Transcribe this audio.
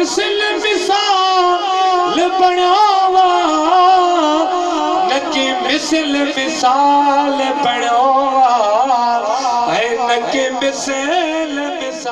مثل مثال بڻيو آ، نه ڪي مثل مثال بڻيو آ، ۽ نه ڪي مثل مثال.